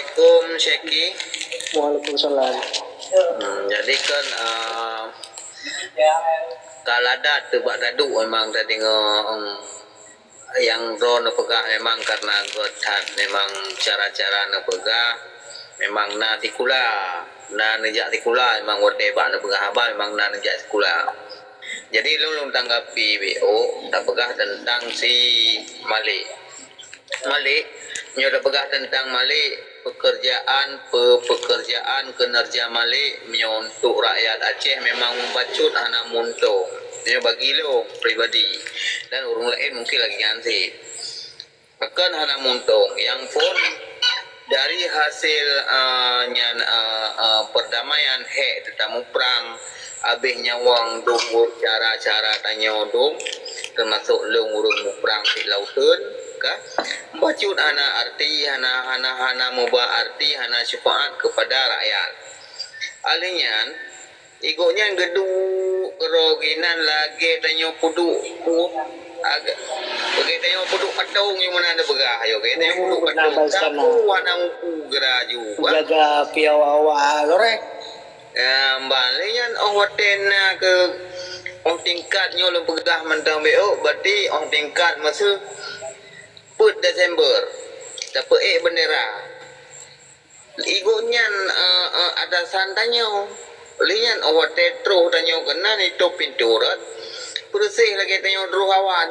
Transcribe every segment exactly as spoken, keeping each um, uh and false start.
Assalamualaikum, Syeki. Waalaikumsalam. Hmm, jadi kan, uh, ka ladat teubak taduek memang tadi ngon, nyang droe neupeugah memang karena göt that memang cara-cara neupeugah memang na sikula, na neujak sikula memang watée bak neupeugah haba memang na neujak sikula. Jadi lôn, lôn tanggapi B O tapeugah teuntang si Malik. Malik, nyoe tapeugah teuntang Malik, pekerjaan, pe-, pekerjaan kinerja Malik meunyoe untuk rakyat Aceh memang bacut hana muntong. Nyoe bagi lôn pribadi dan ureuëng laén mungkin lagée nyan cit. Pakon hana muntong, nyang phon dari hasil, eh, nyan, eh, eh, perdamaian hék teutamuprang, abéh nyawöng dum cara-cara tanyoe dum, teumasok lôn ureuëng muprang di lauteun, ka? Bacut hana arti, hana, hana, hana muba arti, hana syafaat kepada rakyat. Alheuh nyan, igoe nyan geuduek keudroe ginan lagée tanyoe peuduek, lagée tanyoe peuduek patong nyang meunan teupeugah, yo, lagée tanyoe peuduek patong. Kapu hana mupu geura ju, bah. Jaga piawa awak, loreh. Ya, mbak, lé nyan oh watée na keu oh tingkat nyoe lôn peugah mantong B O, berarti oh tingkat masa peuet Desember, tapeuék bendera. Igoe nyan, eh, eh, atasan tanyoe. Lé nyan oh watée troh tanyoe keunan itôb pintoe rot, peureuséh lagée tanyoe droe awan.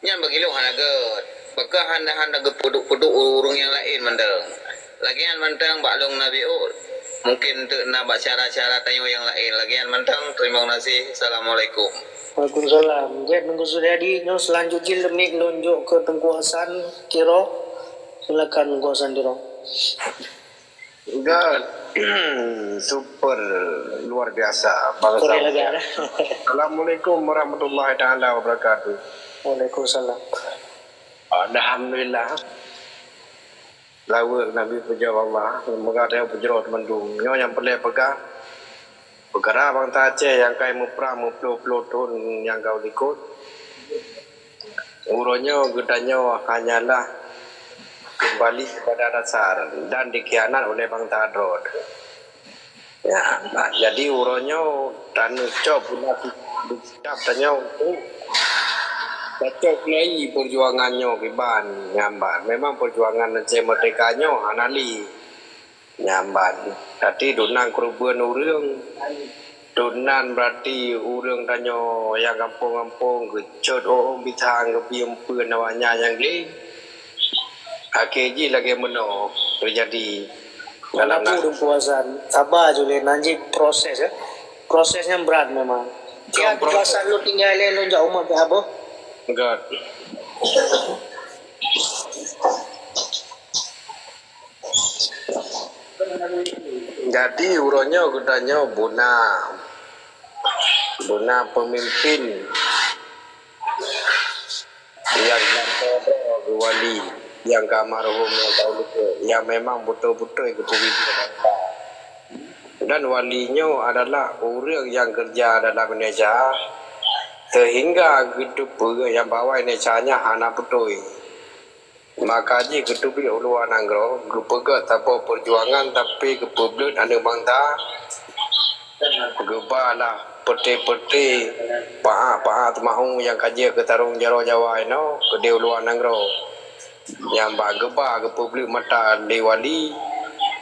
Nyan bagi lôn hana göt. Pakon hana, hana geupeuduek-peuduek ureuëng nyang laén mantong. Lagée nyan mantong bak lôn na B O, mungkin teuk na bak syedara-syedara tanyoe nyang laén. Lagée nyan mantong, terima kasih. Assalamualaikum. Waalaikumsalam. Jeuet Teungku Suryadi, nyoe seulanjut jih leumiek lôn jok keu Teungku Hasan Tiro. Silakan Teungku Hasan Tiro. Göt. Super luar biasa bangsa. Sorry lagi, ya. Assalamualaikum warahmatullahi taala wabarakatuh. Waalaikumsalam. Alhamdulillah. Laweuek Nabi puja Allah, moga teuh peujaroe teumandum. Nyoe nyang peureulée peugah, peukara bangsa Aceh nyang ka muprang meuploh-ploh thon nyang ka likot. Uroe nyoe geutanyoe hanyalah keumbali kepada dasar dan dikhianat oleh bangsa droe. Ya, nah, jadi uroe nyoe taneucok guna kitab tanyoe untuk tacok lagi perjuangan nyoe kiban nyambat. Memang perjuangan Aceh Merdeka nyoe hana lé nyambat. Tapi duna keureubeuen ureuëng, duna berarti ureuëng tanyoe nyang gampông-gampông geucot ôh-ôh bitang geubri eumpeuen awaknyan nyang glé. Akhé jih lagée meunoe teujadi dalam. Teungku Hasan, saba ju lé, nan jih proses, ya. Proses nyan brat memang. Tiap proses. Lôn tinggai lé lôn jak umat pih aboh. Göt. Jadi uroe nyoe geutanyoe buna, buna peumimpin nyang nyang wali nyang ka almarhum nyang ka ulukue, nyang memang beutôi-beutôi geupeubiet. Dan wali nyoe adalah ureuëng nyang keureuja dalam Indonesia, seuhingga geuteupeue nyang bahwa Indonesia nyan hana beutôi. Maka jih geuteubiet u luwa nanggroe, geupeugét saboh peujuangan, tapi geupeubleut aneuëk bansa, geuba lah peuté-peuté, paak-paak teumahu nyang ka jeuet keu tarông jaroe Jawa inoe keudeh u luwa nanggroe. Nyang bak geuba geupeubleut mata lé wali,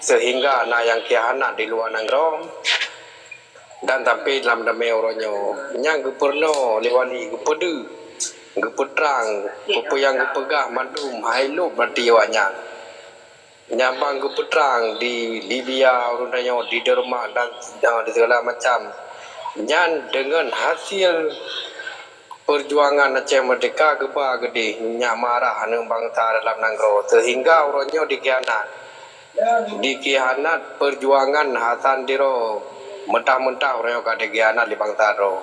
seuhingga na nyang khianat di luwa nanggroe. Dan tapi lam damé uroe nyoe, nyang geupeurunoe lé wali geupeudeuh, geupeutrang, peue-peue nyang geupeugah mandum hai lôb maté awaknyan. Nyang ban geupeutrang di Libya uroe nyoe, di Denmark dan, dan di segala macam. Nyan deungon hasil peujuangan Aceh Merdeka geuba geudeh nyak marah aneuëk bansa dalam nanggroe, seuhingga uroe nyoe dikhianat. Dikhianat peujuangan Hasan Tiro, mentah-mentah uroe nyoe ka dikhianat lé bansa droe.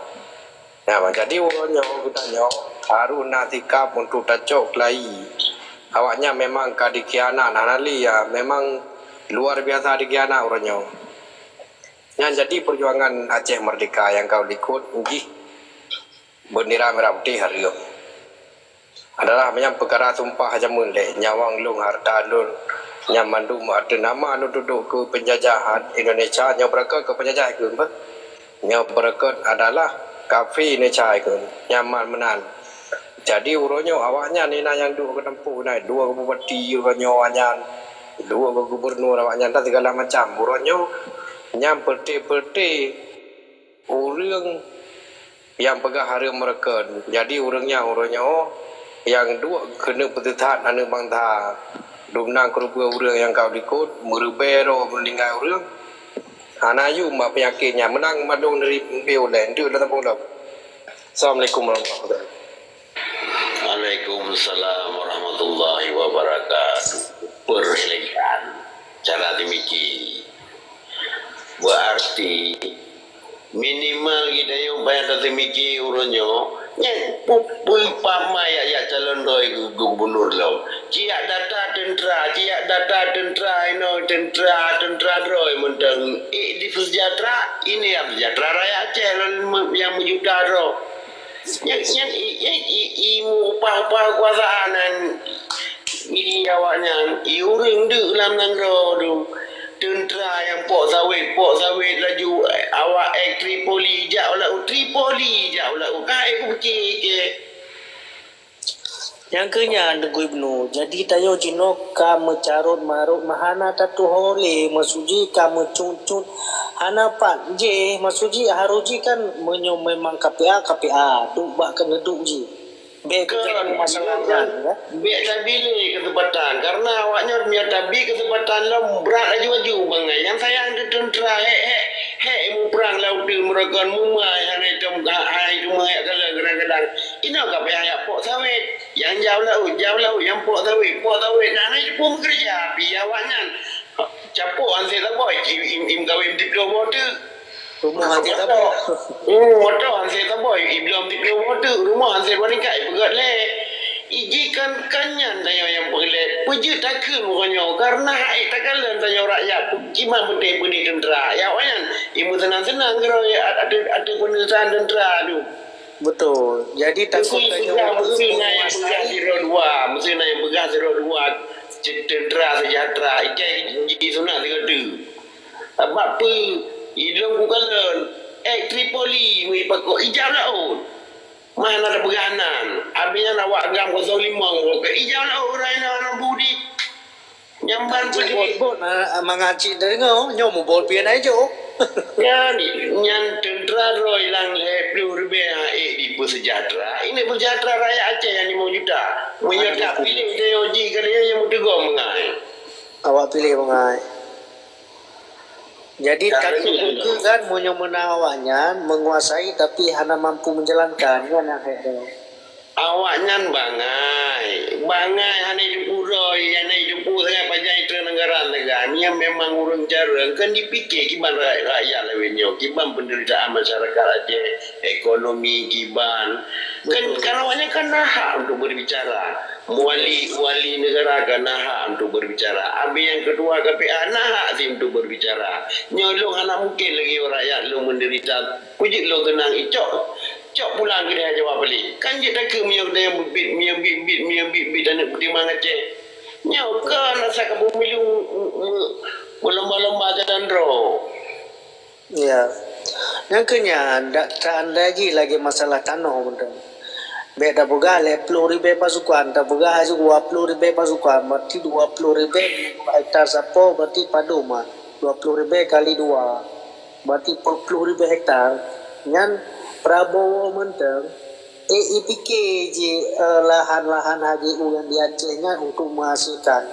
Nah, jadi uroe nyoe geutanyoe harôh na sikap untuk tacok keulayi. Awaknyan memang ka dikhianat, hana lé ya, memang luar biasa dikhianat uroe nyoe. Nyan jadi peujuangan Aceh Merdeka nyang ka likot jih bendera merah putih hareuem. Adalah manyang peukara sumpah jameun lé, nyawöng lôn, hareuta lôn, Nyang mandum ateueh nama neutudoh keu peunjajahan Indonesia, nyoe beureukat keu peunjajah keu beuh. Nyoe beureukat adalah kafé Indonesia keu nyaman meunan. Jadi uroe nyoe awaknyan inan nyang duek keu teumpat inan, duek keu bupati uroe nyoe awaknyan, duek keu gubernur awaknyan dan segala macam. Uroe nyoe nyang peureute-peureute ureuëng nyang peugah hareuem meureukeun. Jadi ureuëng nyan uroe nyoe nyang duek keuneuk peusisat aneuëk bansa. Dumnan keureubeuen ureuëng nyang ka likot, meuribée droe meuninggai ureuëng. Hana yum bak peunyakét nyan, meunan mandum dari piôh lé, ndeuk lam tapong lom. Assalamualaikum warahmatullahi wabarakatuh. Waalaikumsalam warahmatullahi wabarakatuh. Peureulehan cara dimiki. Berarti minimal geutanyoe payah tateumiki uroe nyoe, nyan pu-, peue pama jak calon droe gu-, gubernur lom. Ciyak data teuntra, ciyak data teuntra inoe, teuntra, teuntra droe mantong. Eh, dipeusejahtera, ini nyang peusejahtera rakyat Aceh lom me-, nyang meujuta droe. Nyang, nyang, i, i, i, i, upah-upah kekuasaan nyan. Ngieng awaknyan, i ureuëng deuk lam nanggroe tu. Teuntra nyang pok sawét, pok sawét laju, eh, awak ék Tripoli jak u laôt, Tripoli jak u laôt. Ka ék kupike-ke. Nyang keu nyan, Teungku Ibnu, jadi tanyoe jinoe ka meucarot marot, hana tatuho lé, maksud jih ka meucut-cut, hana pat jih, maksud jih harôh jih kan meunyoe memang K P A, K P A, duek bak keuneuk duek jih. Bèk keu masalah nyan, ya. Bèk tabi lé keuseumpatan, karena awaknyan meunyoe tabi keuseumpatan lom brat laju-laju bangai. Nyang sayang di teuntra, hék, hék, hék muprang lam uteuen meureugon mumai, hana item, hana item jak kalon kadang-kadang. Inoe ka payah jak pok sawét. Nyang jak u laôt, jak u laôt, nyang pok sawét, pok sawét. Nah, hana item meukeureuja, pih awaknyan. Capok han sép saboh, im, im, im kawin diplomo teuk. Rumoh han sép saboh. Oh, moto han sép saboh, iblom diplomo teuk. Rumoh han sép wanita, ipeugöt lé. Iji kan, kan nyan tanyoe nyang peureulèe. Peue jeuet takheun meunyoe, karena hak takalon tanyoe rakyat. Kiban peunteng beudé teuntra. Ya, awaknyan, i meuseunang-seunang keudroe ateueh, ateueh peuneusahan teuntra tu. Betul. Jadi, takot tanyoe peugah, meuseue na nyang peugah sidroe dua, meuseue na nyang peugah sidroe dua, teuntra sejahtera, ikai ji sunat sigoe teuk. Sabab peue? Ilôn kukalon, ék Tripoli, meuipakoe ijab laôt. Mah na tapeugah nan, abéh nyan awak GAM kosong limong, ijab laôt uroe nyoe hana budi. Nyang ban peudeh. Bot-bot, ah, mangat cit deungoe, nyoe mubot pian ai jok. Nyan, nyan teuntra droe lam lhèe plôh ribèe han ék dipeusejahtera. Ini peusejahtera rakyat Aceh nyang limong juta. Meunyoe tak piléh, tanyoe jih ka lheueh nyang meuteugom ngai. Awak piléh bangai. Jadi, takut juga kan meunyoe meunan awaknyan menguasai tapi hana mampu menjalankan, nyan nyang hék tu. Awaknyan bangai. Bangai hana jipeuroe, hana jipeu sagai pajan itrön neugara-neugara. Nyan memang ureueng jareueng, kan jipike kiban rakyat, rakyat lawét nyoe, kiban penderitaan masyarakat Aceh, ekonomi kiban. Kan, betul. Kan awaknyan kan na hak untuk berbicara. Wali, wali negara kan na hak untuk berbicara. Abéh nyang ketua K P A na hak sih untuk berbicara. Nyoe lôn hana mungkin lagèe rakyat lôn menderita. Peue jeuet lôn keunong icok, cok pulang keudéh Jawa Bali. Kan jeuet takheun meunyoe geutanyoe bit-bit, meunyoe bit-bit, meunyoe bit-bit aneuk peutimang Aceh. Nyoe kon asai ka pemilu me-, me-, meulomba-lomba jalan droe. Ya. Nyang keu nyan, dak ta-, anda jih lagèe masalah tanoh mantong. Bèk tapeugah lhèe plôh ribèe pasukan, tapeugah dua plôh ribèe pasukan, berarti dua plôh ribèe hektar sapo, berarti padum ah. Dua plôh ribèe kali dua, berarti peuet plôh ribèe hektar. Nyan Prabowo mantong, eh, ipike jih, eh, lahan-lahan H G U nyang di Aceh nyan untuk menghasilkan.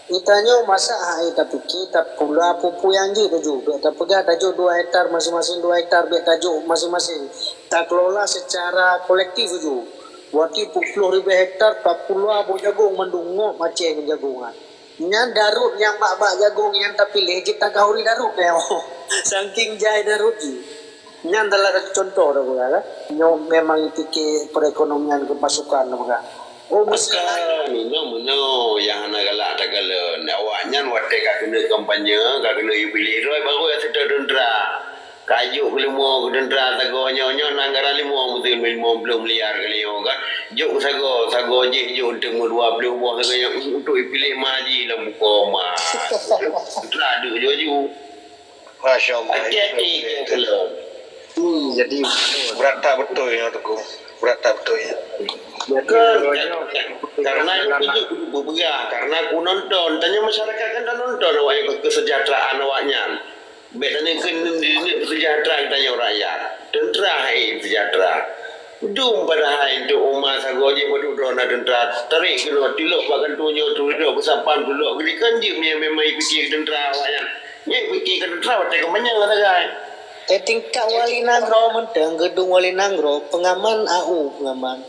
Geutanyoe masa hai tapike, tapula peue-peue nyang jeuet laju. Bèk tapeugah tajok dua hektar, masing-masing dua hektar, bèk tajok masing-masing. Takelola secara kolektif laju. Berarti peuet plôh ribèe hektar, tapula boh jagong mandum, ngop Aceh ngon jagong nyan. Nyan darut nyang bak-bak jagong nyang tapiléh jeuet tagahuri darut nyoe. Saking jai darut jih. Nyan adalah contoh dah, kan? Nyoe memang ipike perekonomian keu pasukan, kan? Oh, mesti. Bukan, nyoe meunyoe nyang hana galak takalon. Awaknyan watèe ka keuneuk kampanye, ka keuneuk yue piléh droe, baru ya seutôt teuntra. Ka jok keu leumo keu teuntra, tagoe nyoe, nyoe anggaran leumo, meuteun limong plôh miliar kali nyoe, kan? Jok sagoe, sagoe jih jok untuk meudua ploh boh sagoe nyang untuk ipiléh ma ji lam buko ma. Teura deuk ju-aju. Masya Allah. Hati-hati ke kalau. Hmm, jadi berat tak betul ya, Teungku. Berat tak betul ya. Kan, karena itu juga beugah, karena aku nonton, tanya masyarakat kan dah nonton awak yang kesejahteraan awaknya. Bèk tanyoe keuneuk sejahtera geutanyoe rakyat. Teuntra hai sejahtera. Dum padahai untuk umat sagoe jih padub droe na teuntra. Tarék keunoe tilok bak kantô nyoe, tilok beusapan, tilok geulikon jih meunyoe memang ipike teuntra awaknyan. Nyan ipike keu teuntra watèe keumanyang sagai. Eh, tingkat wali nanggroe mantong, geudong wali nanggroe, pengaman A U pengaman.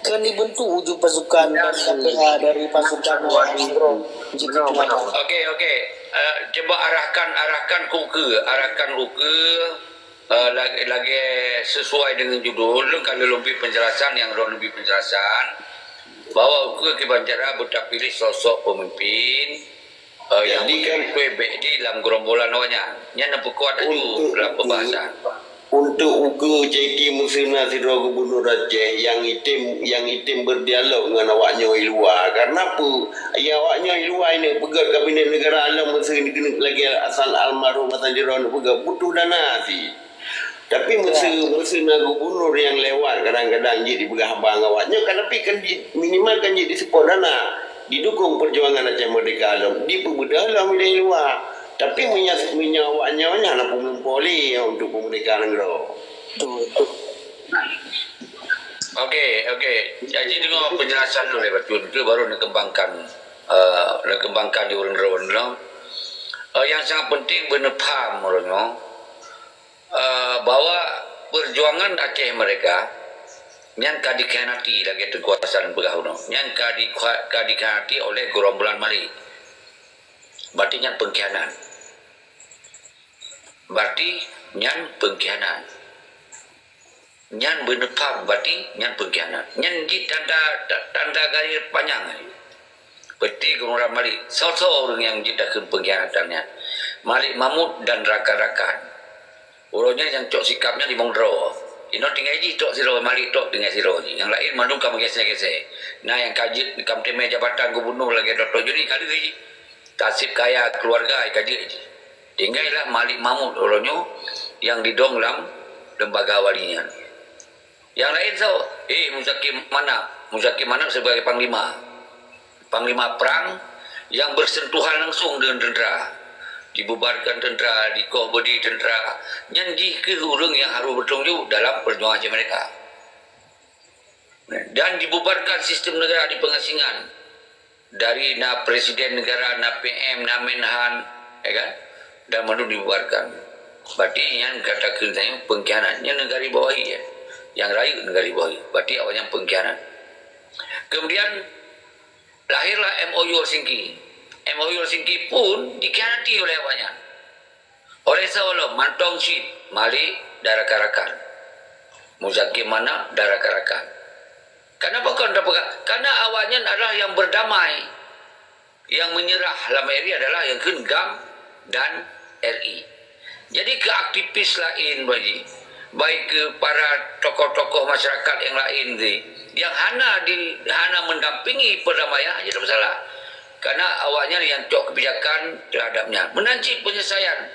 Kan dibentuk uju pasukan dari K P A, dari pasukan Wahid. Okey, okey. Eh, cuba arahkan, arahkan ukeue, arahkan ukeue, eh, lagèe, lagèe sesuai dengan judul, kalau lebih penjelasan, yang lebih penjelasan, bahwa ukeue kiban cara beutapiléh sosok pemimpin, eh, yang jadi kan beutôi bèk di lam gerombolan awaknyan. Nyan neupeukuat laju untuk lam pembahasan. Untuk ukeue C K meuseu na sidroe gubunur Aceh nyang item, nyang item berdialog ngon awaknyoe i luwa. Karena peue? Ya, awaknyoe i luwa ini peugöt kabinet negara lom meuseu lagèe asal almarhum Hasan Jero neupeugöt butuh dana sih. Tapi meuseu, meuseu na gubunur nyang lewat kadang-kadang jih dipeugah haba ngon awaknyoe kan, tapi kan di, minimal kan jih diseupôt dana, didukung perjuangan Aceh Merdeka lom, dipeubeudoh lom di luwa. Tapi meunyoe, meunyoe awaknyoe nyan hana peumulung poli untuk peumerdeka nanggroe. Betul. Okey, okey. Jadi deungö penjelasan dulu lé Bacut, itu baru neukembangkan, eh, neukembangkan di ureueng droe nyoe. Eh, yang sangat penting beuneupaham ureueng nyoe, eh, bahwa perjuangan Aceh Merdeka nyan ka dikhianati lagèe Teungku Hasan peugah unoe. Nyan ka dikha-, ka dikhianati oleh gerombolan Malik. Berarti nyan pengkhianat. Berarti nyan pengkhianat. Nyan beuneupaham, berarti nyan pengkhianat. Nyan jih tanda, ta-, tanda garis panyang. Berarti gerombolan Malik, soe-soe ureueng nyang jeuet takheun pengkhianatan nyan? Malik Mahmud dan rakan-rakan. Uroe nyan nyang cok sikap nyan limong droe. Inoe tinggai jih tok sidroe, Malik tok tinggai sidroe jih. Nyang laén mandum ka meugeusé-geusé. Na nyang ka jeuet ka meuteumé jabatan gubunur lagèe Doktor Joni ka lheueh jih. Tasib kaya keuluwarga ka jeuet jih. Tinggailah Malik Mahmud uroe nyoe nyang didong lam lembaga wali nyan. Nyang laén soe? Eh, Muzakir Manaf. Muzakir Manaf sibagai panglima. Panglima prang nyang bersentuhan langsung dengan tentera. Dibubarkan tentera, dikoh beudé tentera. Nyan jih keuh ureueng nyang harôh bertanggung jaweueb dalam perjuangan Aceh Merdeka. Dan dibubarkan sistem negara di pengasingan. Dari na presiden negara, na P M, na Menhan, ya kan? Dan mandum dibubarkan. Berarti nyan kata keuh pengkhianat. Nyan negari bawahi, ya. Nyang rayeuk negari bawahi. Berarti awaknyan pengkhianat. Kemudian, lahirlah M O U Helsinki. M O U Helsinki pun dikhianati oleh awaknyan. Oleh soe lom, mantong cit, Malik dan rakan-rakan. Muzakir Manaf dan rakan-rakan. Kenapa kon tapeugah? Karena awaknyan adalah yang berdamai. Yang menyerah lam R I adalah yang kheun GAM dan R I. Jadi keu aktivis laén, Pak Haji, baik keu para tokoh-tokoh masyarakat nyang laén tadi, nyang hana di, hana mendampingi perdamaian, hana masalah. Karena awaknyan nyang cok kebijakan terhadap nyan. Meunan cit penyelesaian.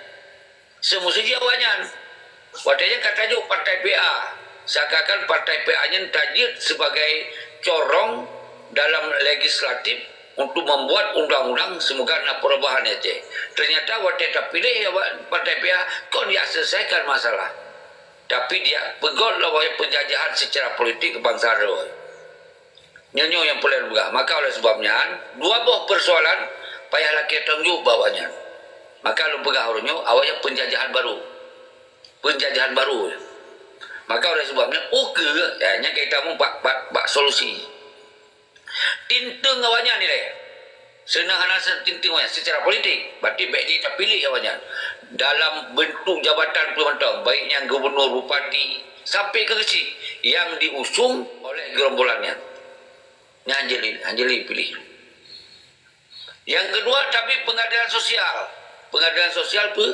Seumuji awaknyan. Watèe nyan ka tajok partai P A. Seakan-akan partai P A nyan tajeuet sebagai corong dalam legislatif untuk membuat undang-undang semoga na perubahan di Aceh. Ternyata watèe tapiléh awak partai P A, kon jak selesaikan masalah. Tapi jak peugöt lom penjajahan secara politik keu bansa droe. Nyoe, nyoe nyang peureulèe peugah. Maka oleh sebab nyan, dua boh persoalan payah lakèe tanggung jaweueb bak awaknyan. Maka lôn peugah uroe nyoe, awaknyan penjajahan baru. Penjajahan baru. Maka oleh sebab nyan, ukeue, ya, nyan ka itamong bak, bak, bak solusi. Tinteung awaknyan ilèe. Seunang hana tinteung awaknyan secara politik, berarti bèk jih tapiléh awaknyan dalam bentuk jabatan peue mantong, baik nyan gubernur, bupati, sampai keu geuchik nyang diusung oleh gerombolan nyan. Nyan hanjeuet lé, hanjeuet lé piléh. Nyang keudua, tapi pengadilan sosial. Pengadilan sosial peue?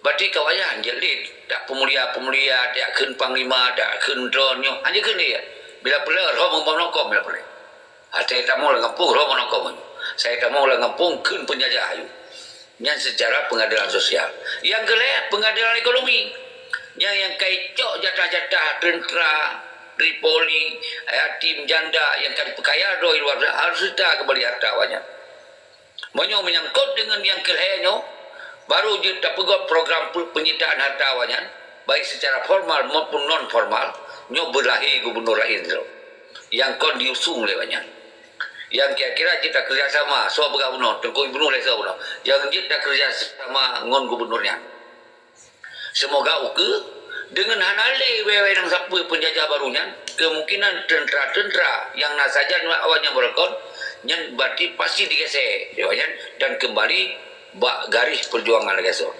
Berarti keu awaknyan hanjeuet lé, dak peumulia-peumulia, dak kheun panglima, dak kheun droe nyoe, hanjeuet kheun lé. Bila peureulée roh meunokong bila peureulée. Asai tamong lam gampông roh meunokong. Asai tamong lam gampông kheun peunjajah ayue. Nyan seucara peungadelan sosial. Nyang keulhée peungadelan ekonomi. Nyang nyang ka icok jatah-jatah teuntra, Tripoli, yatim, janda nyang ka dipeukaya droe luwa biasa harôh seuta keumbali hareuta awaknyan. Meunyoe meunyangkot deungon nyang keulhée nyoe, barô jeuet tapeugét program pe-, peunyitaan hareuta awaknyan, baik seucara formal maupun non formal, nyoe beulahé gubunur laén droe nyang kon jiusung lé awaknyan. Nyang kira-kira jeuet takeureuja sama, soe peugah bunoe, Teungku Gubunur lé soe bunoe, nyang jeuet takeureuja sama ngon gubunur nyan. Seumoga ukeue, deungon hana lé wée-wée nyang sapeue peunjajah barô nyan, keumungkinan teuntra-teuntra nyang na sajan awaknyan beureukoh nyan berarti pasti digeusée awaknyan dan keumbali bak garéh peujuangan lagée soe.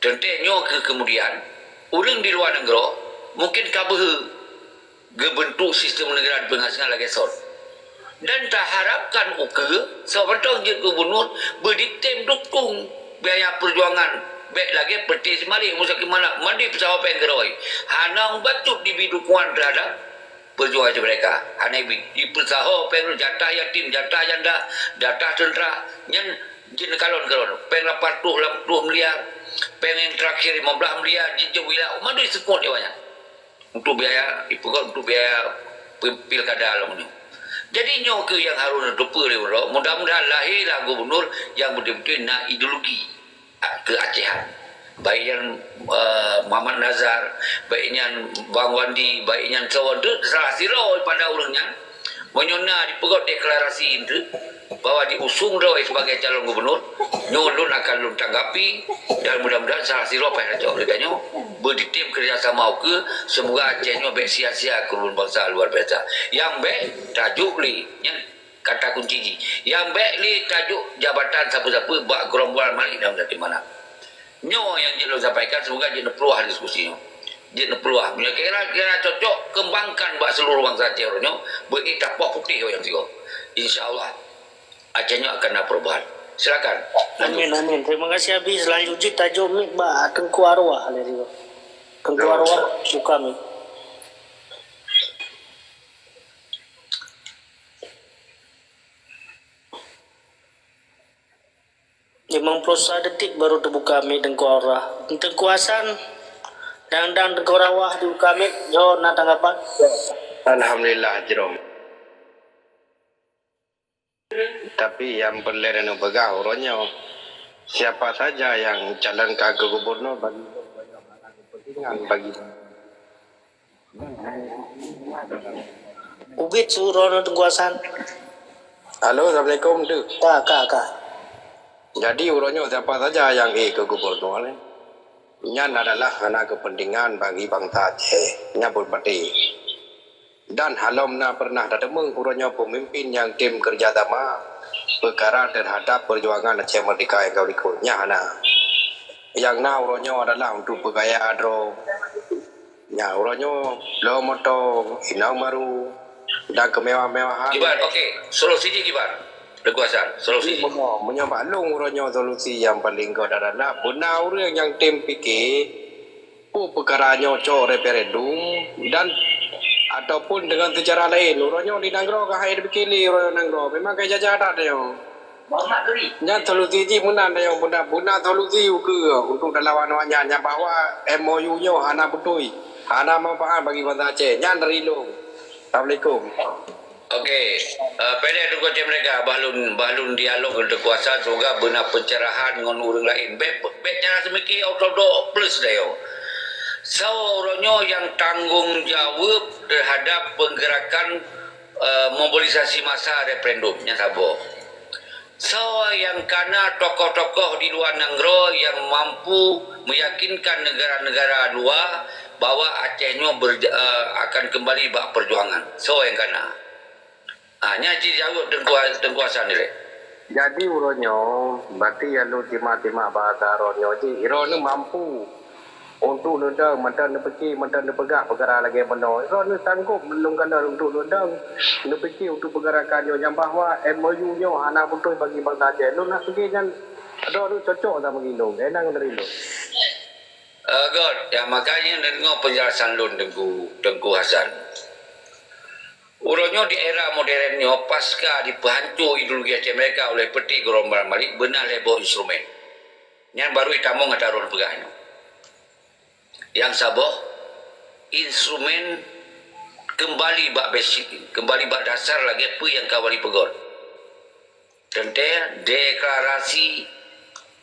Teuntée nyoe keuh keumudian, ureuëng di luwa nanggroe mungken ka beuhe geubeuntuk sistem neugara di peungasingan lagée soe. Dan taharapkan ukeue, soe mantong jeuet gubunur, beuditem dukong biaya peujuangan bék lagée peureté si Malik Musa Kimala mandum peusaho péng keudroe. Hana bacut jibi dukungan teuhadap peujuangan mereka. Hana jibi. Jipeusaho péng jatah yatim, jatah janda, jatah teuntra. Nyan jeuet neukalon-kalon. Péng lapan ploh, lapan ploh miliar. Péng nyang terakhir lima belas miliar. Jeuet jeuet wila. Mandum jiseupôt lé awaknyan. Untuk biaya, ipeugét untuk biaya pi-, pilkada lom nyoe. Jadi nyoe keuh nyang harôh neuteupeue lé uroe. Mudah-mudahan lahé lah gubunur nyang beutôi-beutôi na ideologi keuacehan. Baik nyan, eh, Muhammad Nazar, baik nyan Bang Wandi, baik nyan Sawan, tu salah sidroe pada ureuëng nyan. Meunyoe na jipeugét deklarasi itu, bahwa diusung droe sebagai calon gubunur, nyoe lôn akan lôn tanggapi dan mudah-mudahan salah sidroe payah lacok. Oleh karena nyoe, beuditem kerjasama ukeue, semoga Aceh nyoe bék sia-sia keureubeuen bansa luar biasa. Nyang bék tajok lé, nyan kata kunci jih. Nyang bék lé tajok jabatan sapeue-sapeue bak gerombolan Malik dan Zatimana. Nyoe nyang jeuet lôn sampaikan, semoga jeuet neupeuluah diskusi nyoe. Jeuet neupeuluah. Meunyoe kira-kira cocok, kembangkan bak seluruh bansa Aceh uroe nyoe, beuet tapoh putéh nyang sigoe. Insya Allah, Aceh nyoe akan ada perubahan. Silakan. Lanjut. Amin, amin. Terima kasih Abi. Selanjutnya tajok mic bak Teungku Arwah. Teungku Arwah, buka mic. Limong ploh sa detik baru teubuka mic Teungku Arwah. Teungku Hasan, dang-dang Teungku Arwah dibuka mic, nyoe na tanggapan? Alhamdulillah, jroh. Tapi nyang peureulée neupeugah uroe nyoe, siapa saja yang calonkan keu gubunur bagi, bagi Ubit su droeneuh Teungku Hasan. Halo, assalamualaikum, Teungku. Ka, ka, ka. Jadi, uroe nyoe siapa saja nyang ék keu gubunur, nyan adalah hana keupeuntengan bagi bansa Aceh. Nyan buet maté. Dan halom na peureunah tateumeung uroe nyoe peumimpin nyang tem keureuja sama peukara teuhadab peujuangan Aceh Merdeka nyang ka likot. Nyan hana. Nyang na uroe nyoe adalah untuk peukaya droe. Nyan, uroe nyoe, bloe moto, inong baru, dan keumewah-mewahan. Kiban, oke. Solusi jih kiban? Teungku Hasan, solusi jih. Meunyoe, meunyoe bak lôn uroe nyoe solusi nyang paleng gét adalah beuna ureuëng nyang tem pike, peue peukara nyoe cok referendum dan ataupun dengan secara lain. Uroe nyoe di nanggroe ka hai pike lé uroe nyoe nanggroe. Memang ka jajah that nyoe. Nyan solusi jih meunan, nyan beuna, beuna solusi ukeue untuk talawan awaknyan, nyan bahwa M O U nyoe hana beutôi, hana manfaat bagi bansa Aceh. Nyan dari lôn. Assalamualaikum. Oke, eh, pédeh Teungku Aceh Merdeka, bah lôn, bah lôn dialog ngon Teungku Hasan, semoga beuna pencerahan ngon ureuëng laén. Bék, bék cara seumike ortodok plus dayoe. Soe uroe nyoe nyang tanggong jaweueb teuhadab peugerakan, eh, mobilisasi massa referendum nyan saboh? Soe nyang kana tokoh-tokoh di luwa nanggroe nyang mampu meuyakinkan neugara-neugara luwa bahwa Aceh nyoe ber-, eh, akan keumbali bak peujuangan? Soe nyang kana? Ah, nyan cit jaweueb Teungku, Teungku Hasan direk. Jadi uroe nyoe, bati nyang lôn timak-timak bahasa droeneuh jih, droeneuh mampu untuk neudong, mantong neupike, mantong neupeugah peukara lagée bunoe. Droeneuh sanggob lôn kalon untuk neudong, neupike untuk peugah rakan nyoe nyang bahwa M O U nyoe hana beutôi bagi bansa Aceh. Lôn nak pike nyan droeneuh cocok sama ngon lôn, enang dari lôn. Eh, göt, ya, makanya deungoe penjelasan lôn Teungku, Teungku Hasan. Uroe nyoe di era modern nyoe, pasca dipeuhanco ideologi Aceh Merdeka oleh Peuti Gurong Malik, beuna lhée boh instrumen. Nyan baru itamong ata rot peugah nyoe. Nyang saboh, instrumen keumbali bak basic, keumbali bak dasar lagée peue nyang ka Wali peugöt. Teuntée deklarasi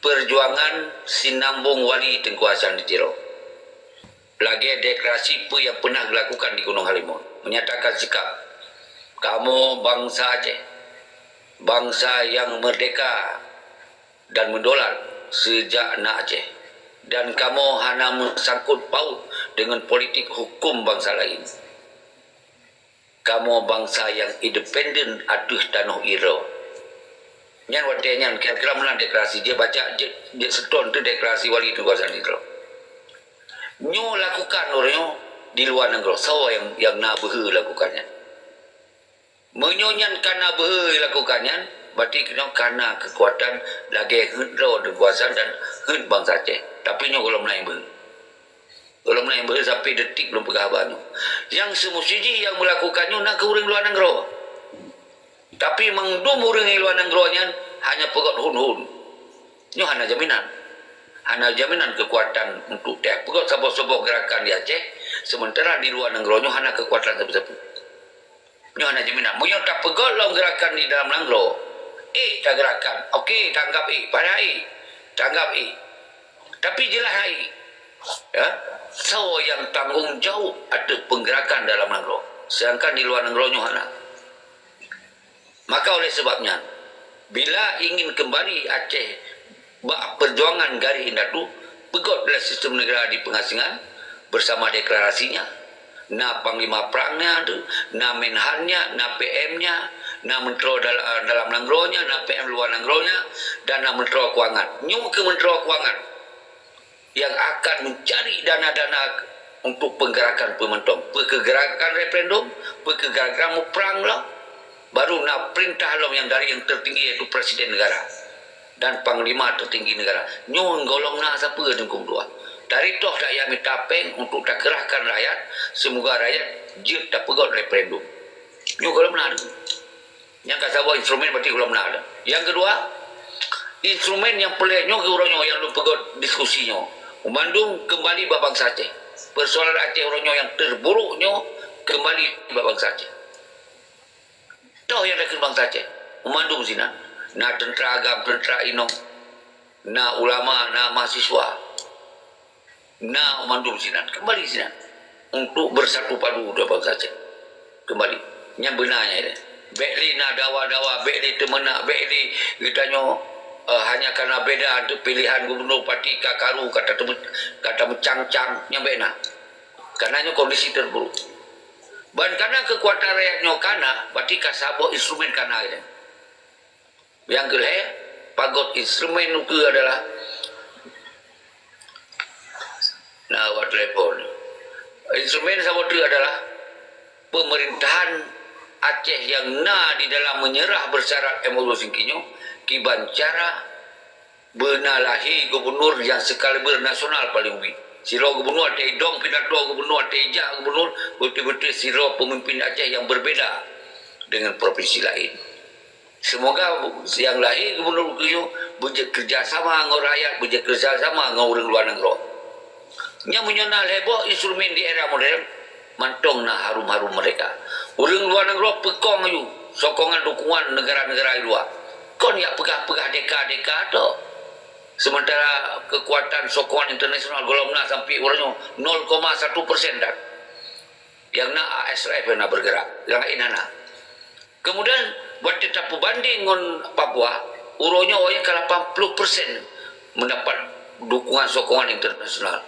peujuangan sinambong Wali Teungku Hasan di Tiro. Lagée deklarasi peue nyang peunah geulakukan di Gunong Halimun, menyatakan sikap, "Kamoe bansa Aceh, bansa nyang meurdeka dan meudolat seujak na Aceh, dan kamoe hana meusangkot paut deungon politik huköm bansa laén." Kamoe bansa nyang independen ateueh tanoh droe. Nyan watée nyan kira-kira meunan deklarasi, jeuet baca, jeuet, jeuet seutôt teuh deklarasi Wali Teungku Hasan di Tiro. Nyoe lakukan uroe nyoe di luwa nanggroe. Soe nyang, nyang na beuhe lakukan nyan? Meunyoe nyan ka na beuhe lakukan nyan, berarti nyoe ka na keukuatan lagée heuet droe Teungku Hasan dan heuet bansa Aceh. Tapi nyoe gohlom na nyang beuhe. Gohlom na nyang beuhe sampai detik lôn peugah haba nyoe. Nyang seumusti jih nyang meulakukan nyoe na kheueh ureuëng luwa nanggroe. Tapi mandum ureuëng luwa nanggroe nyan hanya peugöt hun-hun. Nyoe hana jaminan. Hana jaminan keukuatan untuk teupeugöt saboh-saboh geurakan di Aceh, sementara di luwa nanggroe nyoe hana keukuatan sapeue-sapeue. Nyoe hana jaminan. Meunyoe tapeugöt lom geurakan di dalam nanggroe, ék tageurakan, oke, tanggap ék, padahai ék, tanggap ék. Tapi jeulaih hai, ya, soe nyang tanggong jaweueb ateueh peugerakan dalam nanggroe, sedangkan di luwa nanggroe nyoe hana. Maka oleh sebab nyan, bila ingin keumbali Aceh bak peujuangan garéh indatu, peugöt dalam sistem negara di peungasingan beusama deklarasinya. Na panglima prangnya tu, na menhannya, na P M-nya, na menteri dal-, dalam nanggroe nya, na P M luwa nanggroe nya, dan na menteri keuangan. Nyoe keuh menteri keuangan nyang akan mencari dana-dana untuk penggerakan peumantong. Peu keu geurakan referendum, peu keu geurakan muprang lah. Baru na perintah lom nyang dari nyang tertinggi, yaitu Presiden Negara dan Panglima Tertinggi Negara. Nyoe gohlom na sapeue Teungku Ketua. Dari toh dak ya mita péng untuk takeurahkan rakyat, semoga rakyat jeuet tapeugöt referendum. Nyoe gohlom na. Nyang ka saboh instrumen berarti gohlom na. Nyang keudua, instrumen nyang peureulée nyoe keu uroe nyoe nyang lôn peugöt diskusi nyoe. Mandum keumbali bak bansa Aceh. Persoalan Aceh uroe nyoe nyang terburuk nyoe keumbali bak bansa Aceh. Toh nyang takheun bansa Aceh, mandum sinan. Na teuntra agam, teuntra inong, na ulama, na mahasiswa, na mandum sinan. Keumbali sinan untuk bersatu padu dua bansa Aceh. Keumbali. Nyan beuna nyan. Bék lé na dawa-dawa, bék lé teumeunak, bék lé geutanyoe, eh, hanya karena beda untuk pilihan gubernur parti ka karu, ka tateumeu-, ka tameucang-cang, nyan bék na. Karena nyoe kondisi terburuk. Ban kana keukuatan rakyat nyoe kana, berarti ka saboh instrumen kana gitu. Nyang keulhée, pagot instrumen ukeue adalah, na, awak telepon. Instrumen saboh teuk adalah pemerintahan Aceh nyang na di dalam menyerah bersyarat M O U Helsinki nyoe, kiban cara beuna lahé gubernur nyang sekaliber nasional paléng ubit. Sidroe gubernur watée idong pidato gubernur, watée ijak gubernur, beutôi-beutôi sidroe pemimpin Aceh nyang berbeda dengan provinsi lain. Semoga nyang lahé gubernur ukeue nyoe beujeuet kerja sama ngon rakyat, beujeuet kerja sama ngon ureuëng luwa nanggroe. Nyang meunyoe na lhée boh instrumen di era modern, mantong na harum-harum merdeka. Ureuëng luwa nanggroe peukong aju sokongan dukungan negara-negara di luwa. Kon jak peugah-peugah deka-deka tok. Sementara keukuatan sokongan internasional gohlom na sampai uroe nyoe nol koma satu persen dak. Nyang na A S R F nyang na bergerak, nyang laén hana. Kemudian, watée tapeubandeng ngon Papua, uroe nyoe awaknyan ka lapan puluh persen mendapat dukungan sokongan internasional.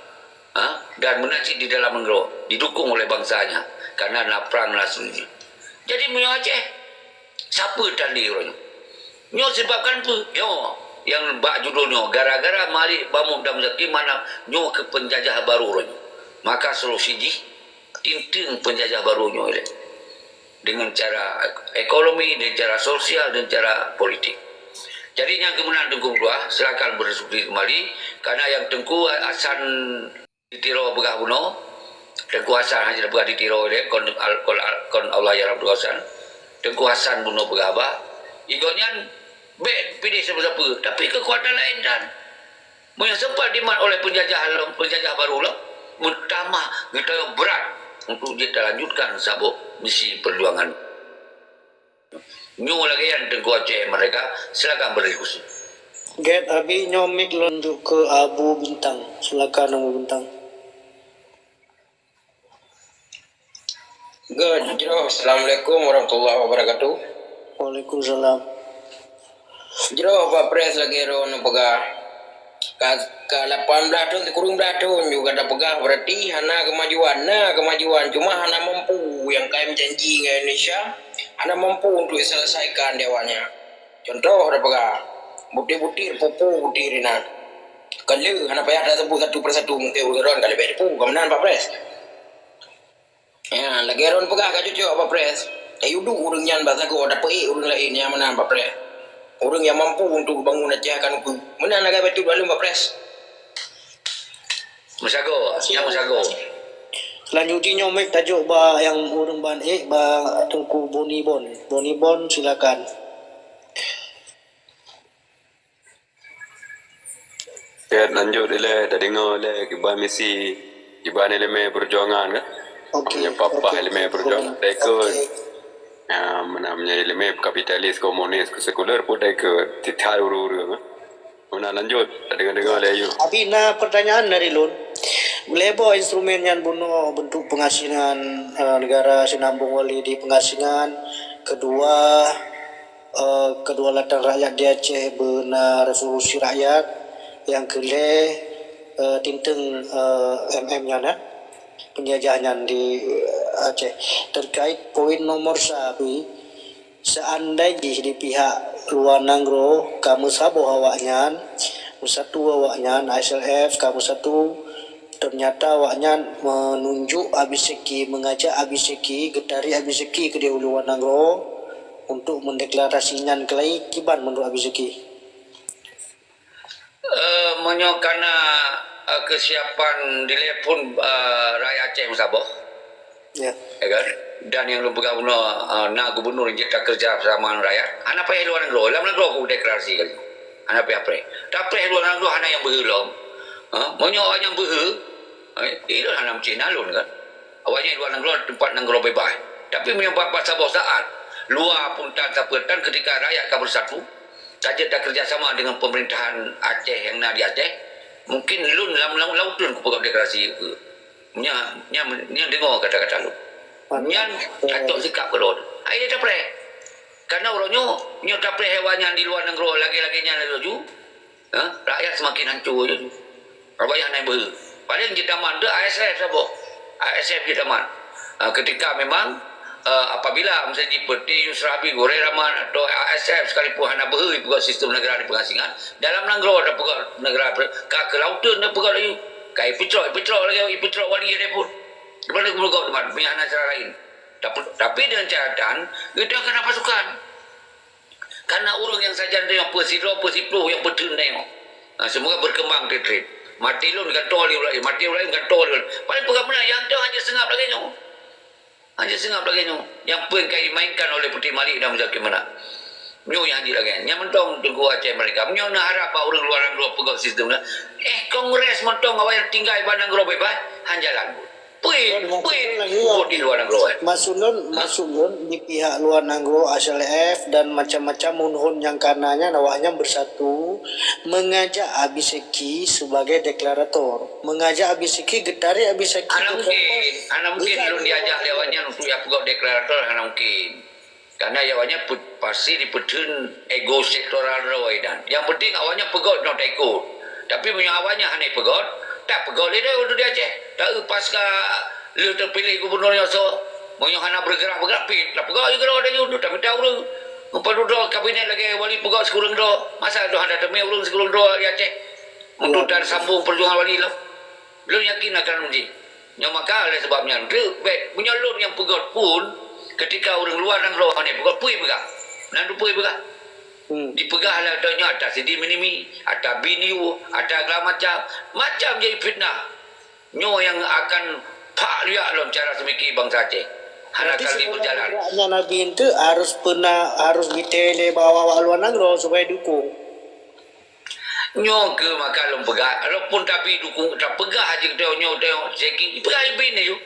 Ha? Dan meunan cit di dalam nanggroe, didukung oleh bangsanya, karena na prang na seuruji. Jadi, meunyoe Aceh, sapeue tandé uroe nyoe? Nyoe sebabkan peue? Nyoe, nyang bak judul nyoe, gara-gara Malik, Bamuk dan Muzakir, mana nyoe keu penjajah baru uroe nyoe. Maka solusi jih, tinteung penjajah baru nyoe lé. Dengan cara ekonomi, dengan cara sosial, dengan cara politik. Jadi, nyang keumeunang Teungku Ketua, silakan berdiskusi kembali. Karena nyang Teungku Hasan di Tiro peugah bunoe, Teungku Hasan hana peugah di Tiro lé, kon, kon, kon Allah ya Rabbul Hasan. Teungku Hasan bunoe peugah bah, i gobnyan bèk piléh sapeue-sapeue, tapi keukuatan laén tan. Meunyoe sempat dimat oleh penjajah lom, penjajah baru lom, meutamah geutanyoe brat untuk jeuet talanjutkan saboh misi perjuangan. Nyoe lagèe nyan Teungku Aceh Merdeka, silakan berdiskusi. Gèt, abi nyoe mic lôn jok keu Abu Bintang. Silakan Abu Bintang. Good, jroh. Assalamualaikum warahmatullahi wabarakatuh. Waalaikumsalam. Jroh, Pak Pres, lagèe droeneuh peugah. Ka, ka lapan blaih thon, sikureueng blaih thon juga tapeugah, berarti hana kemajuan. Na kemajuan, cuma hana mampu nyang ka meujanji ngon Indonesia, hana mampu untuk diselesaikan di awaknyan. Contoh tapeugah, butir-butir, pupu butir inan. Kon lé, hana payah taseubut satu persatu, mungkin ureueng droen ka leubeh teupeu, ka meunan, Pak Pres. Ya, lagèe droen peugah ka cocok, Pak Pres. Tayue duek ureueng nyan bak sagoe, tapeuék ureueng laén nyang meunan, Pak Pres. Ureueng nyang mampu untuk bangun Aceh akan ukeue. Meunan lagèe bacut bak lôn, Pak Pres. Meusagoe, nyang meusagoe. Lanjut jih nyoe mic tajok bak nyang ureueng ban ék, bak Teungku Boni Bon. Boni Bon, silakan. Ya, lanjut ilèe, tadeungoe ilèe kiban misi, kiban ileumèe peujuangan kan. Oke, meunyoe papah oke. Ileumèe peujuangan, oke. Taikot. Ya, meunan meunyoe ileumèe kapitalis, komunis, sekuler pun taikot. Tithat ureueng-ureueng kan. Meunan lanjut, tadeungoe-deungoe ilèe yue. Abi na pertanyaan dari lôn. Lhèe boh instrumen nyan bunoe bentuk pengasingan, eh, negara Sinambong Wali di pengasingan. Kedua, eh, kedaulatan rakyat di Aceh beuna revolusi rakyat, nyang keu lhèe, eh, tinteng, eh, M M nyan, eh, penjajah nyan di, eh, Aceh. Terkait poin nomor sa, seandai jih di pihak luwa nanggroe ka meusaboh awaknyan, meusatu awaknyan, I S L F ka meusatu, ternyata awaknyan menunjuk Abi Seki, mengajak Abi Seki, geutarék Abi Seki keudéh u luwa nanggroe untuk mendeklarasi nyan keulai, kiban menurut Abi Seki? Eh, meunyoe kana, eh, kesiapan dilèe phon, eh, rakyat Aceh meusaboh, ya, ya kan? Dan nyang lôn peugah bunoe, eh, na gubernur nyang jeuet takeureuja sama ngon rakyat, hana payah luwa nanggroe, lam nanggroe ku deklarasi kali. Hana payah preh. Tapreh luwa nanggroe hana nyang beuhe lom. Ha? Meunyoe awaknyan beuhe, eh, ilôn hana meucéh na lôn kan. Awaknyan luwa nanggroe teumpat nanggroe beubaih. Tapi meunyoe bak, bak saboh saat, luwa phon tan sapeue tan, ketika rakyat ka beusatu, ka jeuet takeureuja sama deungon peumerintahan Aceh nyang na di Aceh, mungkin lôn lam, lam, lam uteuen kupeugah deklarasi. Nyan, nyan, nyan deungoe kata-kata lôn. Nyan cocok sikap keudroe. Hai dia tapreh. Karena uroe nyoe, nyoe tapreh awaknyan di luwa nanggroe lagèe-lagèe nyan laju, ha, rakyat semakin hancur je. Awaknyan hana beuhe. Paléng jeuet taman tu I S F saboh. I S F jeuet taman. Ha, ketika memang, eh, apabila misalnya seperti Yusra Habibie, Goreh Rahman atau I S F sekalipun hana beuhe ipeugah sistem negara di pengasingan, dalam nanggroe ada peugah negara, ka keu lauteuen ada peugah laju. Ka ipeutreuk, ipeutreuk lagèe ipeutreuk wali ada pun. Di mana geumeugok teuma, punya hana cara lain. Tapi, tapi dengan catatan, geutanyoe keu na pasukan. Karena ureueng nyang sajan tanyoe peusidroe, peusiplôh nyang peutheun tanyoe. Nah, semoga berkembang tret-tret. Maté lôn gantoe lé ureueng laén, maté ureueng laén gantoe lé ureueng laén. Paléng peugah meunan, nyang tanyoe hana seungab lagèe nyoe. Hana seungab lagèe nyoe. Nyang peue ka dimainkan oleh Putri Malik dan Muzakir Manaf. Nyoe nyang jeuet lagèe nyan. Nyan mantong Teungku Aceh Merdeka. Meunyoe neuharap bak ureueng luwa nanggroe peugöt sistem nyan, eh, kongres mantong awai tinggai bak nanggroe beubaih, han jalan. Peue, peue ubot di luwa nanggroe, eh? Maksud lôn, maksud lôn, di pihak luwa nanggroe, S L F dan macam-macam hon-hon nyang kana nyan, awaknyan beusatu mengajak Abi Seki sebagai deklarator. Mengajak Abi Seki, geutarek Abi Seki. Hana mungkin, hana mungkin lôn diajak lé awaknyan untuk jak peugöt deklarator, hana mungkin. Karena awaknyan pasti dipeutheun ego sektoral droe dan. Yang penting awaknyan peugöt nyoe taikot. Tapi meunyoe awaknyan hana peugöt, tak peugöt lé droe di Aceh. Taeu pasca lheueh teupiléh gubernur nyoe soe, meunyoe hana bergerak-bergerak pih, tak peugöt lé droe, tapi tak ureueng. Meupadu droe kabinet lagèe wali peugöt sikureueng droe. Masa droe hana teumé ureueng sikureueng droe di Aceh untuk tersambung perjuangan wali lom. Lôn yakin akan uji. Nyoe maka oleh sebab nyan, bèk, meunyoe lôn nyang peugöt pun, ketika ureueng luwa nanggroe hana peugöt, peue peugah? Nan peue peugah? Hmm. Dipeugah lé donya ata sidi minimi, ata bin yu, ata segala macam. Macam jadi fitnah. Nyoe nyang akan hak riak lom cara seumike bansa Aceh. Hana kali berjalan. Berarti sebenarnya Nabi itu harus pernah, harus ditele bawa awak luar nanggroe supaya dukung. Nyoe keuh maka lôn peugah, walaupun tapi dukung, tapeugah aja kita nyoe, nyoe, seki, ipeugah ibin aju.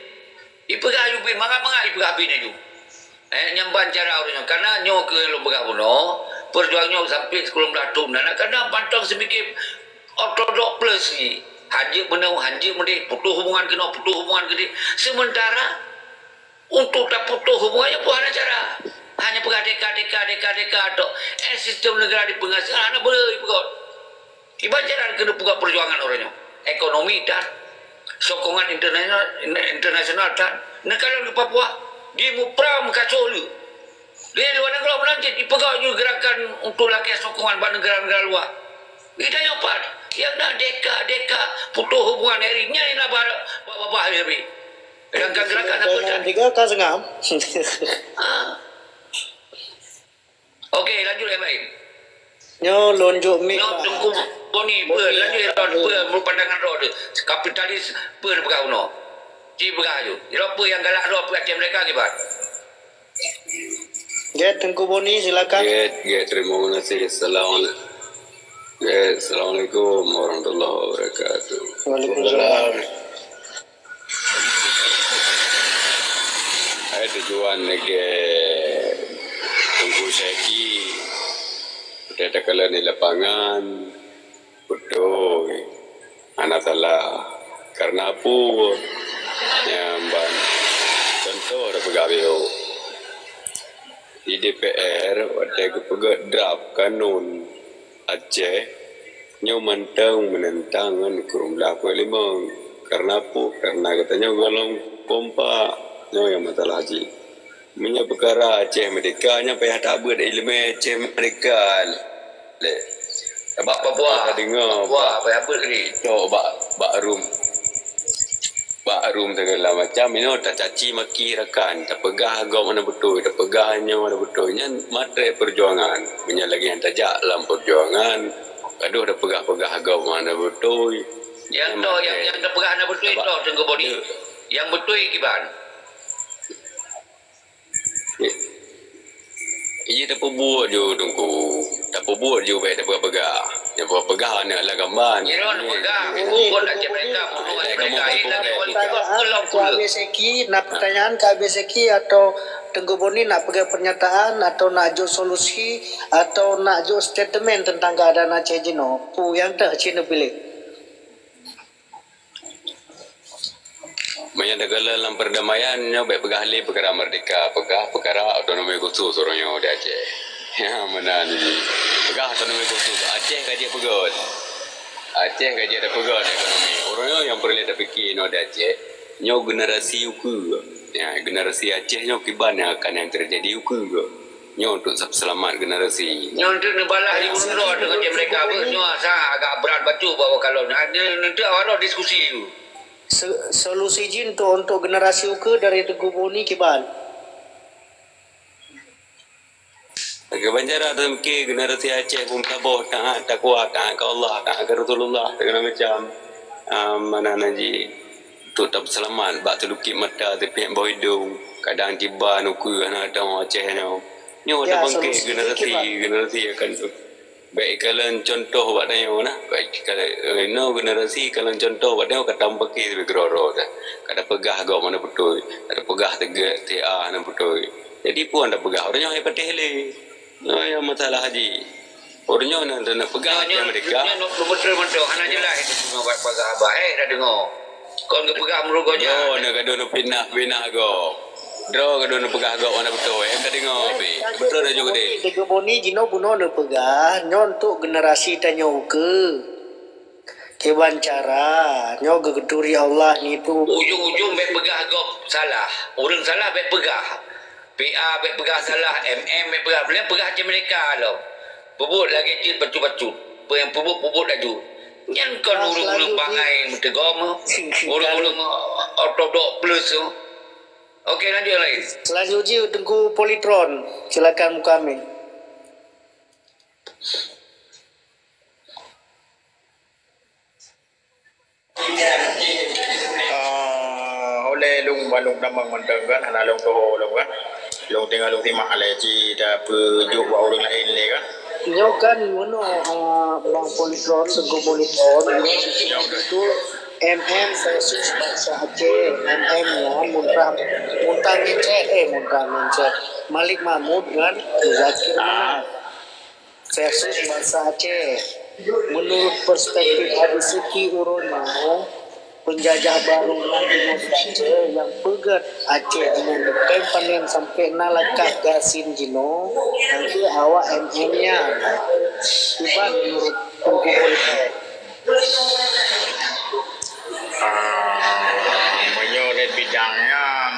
Ipeugah ibin, mangat-mangat ipeugah ibin aju. Eh, nyang ban cara ureueng nyoe. Karena nyoe keuh lôn peugah bunoe, peujuang nyoe sampai sikureueng blaih thon. Nah, kadang mantong seumike ortodok plus ni. Hanjeuet meunoe, hanjeuet meudeh, putoh hubungan keunoe, putoh hubungan keudeh. Sementara untuk taputoh hubungan nyan pun hana cara. Hanya peugah deka, deka, deka, deka tok. Eh, sistem negara dipeungasoe hana boleh ipeugah. Iban jalan keuneuk peugah peujuangan uroe nyoe. Ekonomi tan, sokongan internasional, internasional tan. Neukalon di Papua, di muprang meukasoe le. Di luar nanggroe meulanjut, ipeugah ju gerakan untuk lakée sokongan bak neugara-neugara luwa. Di tanyoe pat, nyang na deka-deka putoh hubungan eri, nyan na babah, babah eri. Sedangkan gerakan apa tan? Tiga ka seungab. Ah. Okey, lanjut yang lain. Nyoe lôn jok mic. Nyoe Teungku Boni, peue, lanjut ya, peue, meureupandangan droe tu. Kapitalis, peue peugah unoe. Ci peugah aju. Droe peue nyang galak droe, peue até mereka akibat. Gét, Teungku Boni, silakan. Gét, gét, terima kasih. Assalamualaikum. Gét, assalamualaikum warahmatullahi wabarakatuh. Waalaikumsalam. Hai tujuan lagèe Teungku Syeki, watèe takalon di lapangan, beutôi, hana salah. Karena peue? Nyan ban contoh tapeugah beuh. Di D P R, watèe geupeugöt draft kanun Aceh, nyoe mantong meunentang ngon kureueng blaih peuet limong. Karena peue? Karena geutanyoe gohlom kompak. Nyoe nyang masalah jih. Meunyoe peukara Aceh Merdeka, nyan payah tabeuet ileumèe Aceh Merdeka lé. Bak Papua, tadeungoe, Papua, bak, payah beuet lé. Tok bak, bak room. Bak room segala macam, inoe tacaci maki rakan, tapeugah gob hana beutôi, tapeugah nyoe hana beutôi. Nyan maté peujuangan. Meunyoe lagèe nyan tajak lam peujuangan, gadoh tapeugah-peugah gob hana beutôi. Nyang toh, nyang, nyang tapeugah hana beutôi toh, Teungku Boni. Nyang beutôi kiban. Iya, tapeubuet ju, Teungku. Tapeubuet ju, bèk tapeugah-peugah. Nyang peugah-peugah na lam gambar. Nyoe tapeugah, buet aja mereka, bunuh aja mereka. Ini lagi orang tak keulong pula. Keu Abé Syeki, na pertanyaan keu Abé Syeki atau Teungku Boni nak peugah pernyataan atau nak jok solusi atau nak jok statement tentang keadaan Aceh jinoe? Peue nyang teuh cit neupiléh. Meunyoe takalon lam perdamaian nyoe bèk peugah lé peukara merdeka, peugah peukara otonomi khusus uroe nyoe di Aceh. Ya, meunan jih. Peugah otonomi khusus, Aceh ka jeuet peugöt. Aceh ka jeuet tapeugöt ekonomi. Uroe nyoe nyang peureulèe tapike nyoe di Aceh, nyoe generasi ukeue. Ya, generasi Aceh nyoe kiban nyang akan nyang teujadi ukeue. Nyoe untuk seulamat generasi. Nyoe untuk neubalah di ureueng droe deungon cit mereka beuh, nyoe asa agak brat bacut bak awak kalon. Nah, nyoe untuk awak droe diskusi dulu. Se-, solusi jih untuk, untuk generasi ukeue dari Teungku Boni kiban? Kiban cara teumeuke generasi Aceh beumeusaboh, taat, takwa, taat keu Allah, taat keu Rasulullah, segala macam. Ah, mana na jih. Untuk tapeuseulamat bak teulukét mata, teupék boh idong, kadang tiba nukeue hana teuh Aceh nyoe. Nyoe tabangkét generasi, generasi akan tu. Bèk ikalon contoh bak tanyoe nah. Bèk ikalon, eh, inoe generasi ikalon contoh bak tanyoe ka tameupaké leubeh keudroe-droe dah. Ka tapeugah gob hana beutôi, ka tapeugah teugét T A hana beutôi. Jadi peue nyang tapeugah, ureueng nyoe hai patéh lé. Nyoe nyang masalah jih. Ureueng nyoe na, na peugah nyang merdeka. Nyoe, nyoe, nyoe beutôi mantong, hana jeulaih itu cuma bak peugah abah, eh, dah deungoe. Kon geupeugah meureugoe nyan. Droe na gadoh neufitnah-fitnah gob. Droe gadoh neupeugah gob hana beutôi, eh, ka deungoe pih. Beutôi na jok deh. Teungku Boni jinoe bunoe neupeugah, nyoe untuk generasi tanyoe ukeue. Kiban cara, nyoe geugeuturi Allah ngitu. Ujong-ujong bèk peugah gob salah. Ureueng salah bèk peugah. P A bèk peugah salah, M M bèk peugah, boleh peugah cit mereka lom. Peubuet lagèe jeuet bacut-bacut. Peue nyang peubuet, peubuet laju. Nyan kon ureueng-ureueng bangai meuteugom, ureueng-ureueng ortodok plus tu. Okey, lanjut yang lain. Selanjut jih Teungku Politron. Silakan Mukamin. Ah, oleh Bandung Tambang mantong kan, hana lôn tuho lôn kan. Lôn tinggai lôn simak lé, ci tapeujok bak ureueng laén lé kan. Nyoe kan meunoe, ah, Bang Politron, Teungku Politron, nyoe betul M M versus Bansa Aceh. M M nyan Muntah, Muntah Mincet, eh, Muntah Mincet. Malik Mahmud ngon Muzakir Manaf versus Bansa Aceh. Menurut perspektif Habib Syekhi uroe nyoe, penjajah baru nyan jinoe Aceh nyang peugét Aceh jinoe, bukan panen sampai na lakab gasien jinoe, nangkeuh awak M M nyan. Kiban menurut Teungku Politron. Ah, meunyoe rot bidang nyan,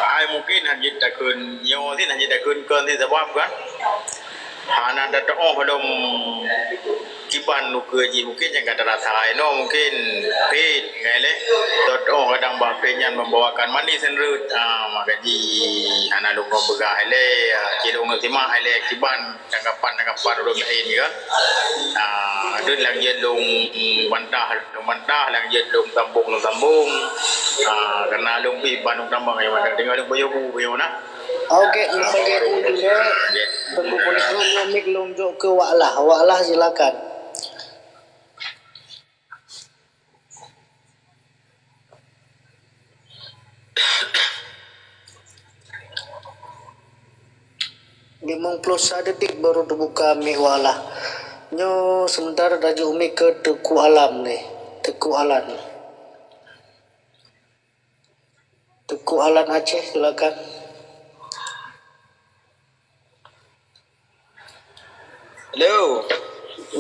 ai mungkin hana jeuet takheun nyoe sit, hana jeuet takheun kon sit sabab kan. Hana tatu'oh lom kiban ukeue jih, mungkin nyang ka tarasa inoe mungkin phet, ngai lé. Tatu'oh kadang bah phet nyan membawakan manis ngon rot. Ah, maka jih hana lôn peugah lé, ah, ci lôn simak lé kiban tanggapan-tanggapan ureueng laén kan. Ah, deuh lagèe lôn bantah, lôn bantah, lagèe lôn sambông, lôn sambông. Ah, karena lôn pih bandum tambah nyang mantap. Tinggai lôn bayeue bu, bayeue na. Oke, ah, misalnya baru. Ini, ya. Teungku Politron, mik lôn jok keu Wak Lah. Wak Lah, silakan. Limong ploh sa detik baru teubuka mic Wak Lah. Nyoe sementara tajok mic keu Teungku Alam ni. Teungku Alan. Teungku Alan Aceh, silakan. Halo.